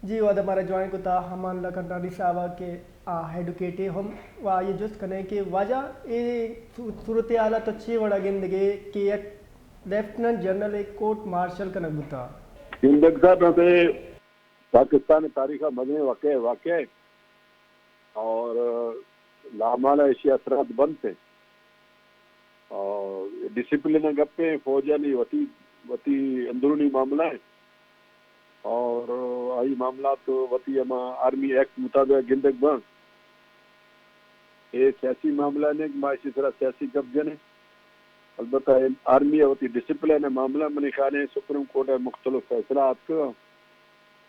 جی، وعدہ مارا جوائن کتا ہمان لکھنانی صاحبہ کہ آ ایڈوکیٹے ہم و آئی جست کنے کہ واجہ اے صو-، صورتحال تو چی وڑا گندگے کہ یک لیفٹیننٹ جنرل ایک کورٹ مارشل کنگ بوتا؟ گندگ صاحب، ہمیں پاکستان تاریخ مزیں واقعہ، واقعہ اور لامال ایشی اثرات بنت ہیں۔ اور ڈسپلن گپیں، فوجانی وتی، وتی اندرونی معاملہ ہیں۔ اور آئی معاملات وتی ہما آرمی ایکٹ مطابق گندگ بن۔ اے سیاسی معاملہ نے کہ ما اسی طرح سیاسی گپ جنے۔ البتہ آرمی وتی ڈسپلن معاملہ منی خیال ہے سپریم کورٹ مختلف فیصلہ آتکا۔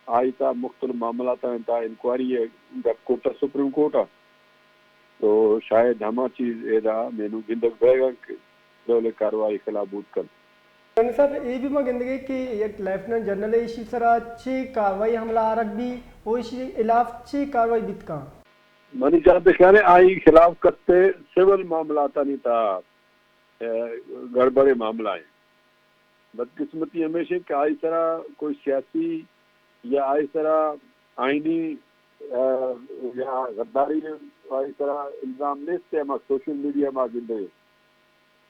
آئی تا مختلف معاملات ہیں تا انکوائری گپ کورٹ سپریم کورٹ۔ تو شاید ہما چیز ادا مینو گندگ بیگا کہ ڈول کاروائی خلاف بوت کن۔ یعنی سر، اے بھی ما گندگے کہ یک لیفٹیننٹ جنرل ایشی سرا چی کاروائی حملہ آرگ بھی، او ایشی خلاف چی کاروائی بیت کن؟ منی جان بخیال ہے آئی خلاف کستے سول معاملاتانی تا، اے، گڑبڑے معاملہ ہیں۔ بدقسمتی ہمیش ہے کہ آئی سرا کوئی سیاسی یا آئی سرا آئینی، اے، یا غداری آئی سرا الزام نیست ہے، ہما سوشل میڈیا ما گندے۔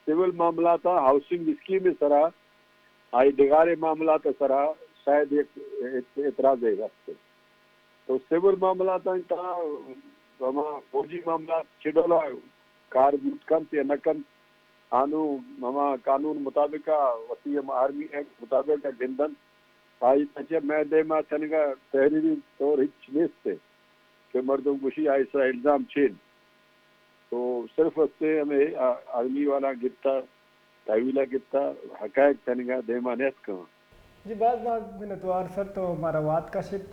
سول معاملات ہاؤسنگ اسکیم سرا، آئی ڈگارے معاملات سرا شاید ایک اعت-، اعتراض ہے ہستے۔ تو سول معاملات تا ہما فوجی معاملات چڈولا کار بوت کنت یا نہ کنت، آنو ہما قانون مطابق وتی ہم آرمی ایکٹ مطابق گندن۔ آئی تچہ میں دیما تنگا تحریری طور ہچ نیست کہ مردم گوشی آئی سرا الزام چین۔ تو صرف استے ہمیں آ-، آرمی والا گپتا، تحویلا گپتا، حقائق تنگا دیما نیت کن۔ جی، باز باز منتوار سر، تو مارا وات کشت۔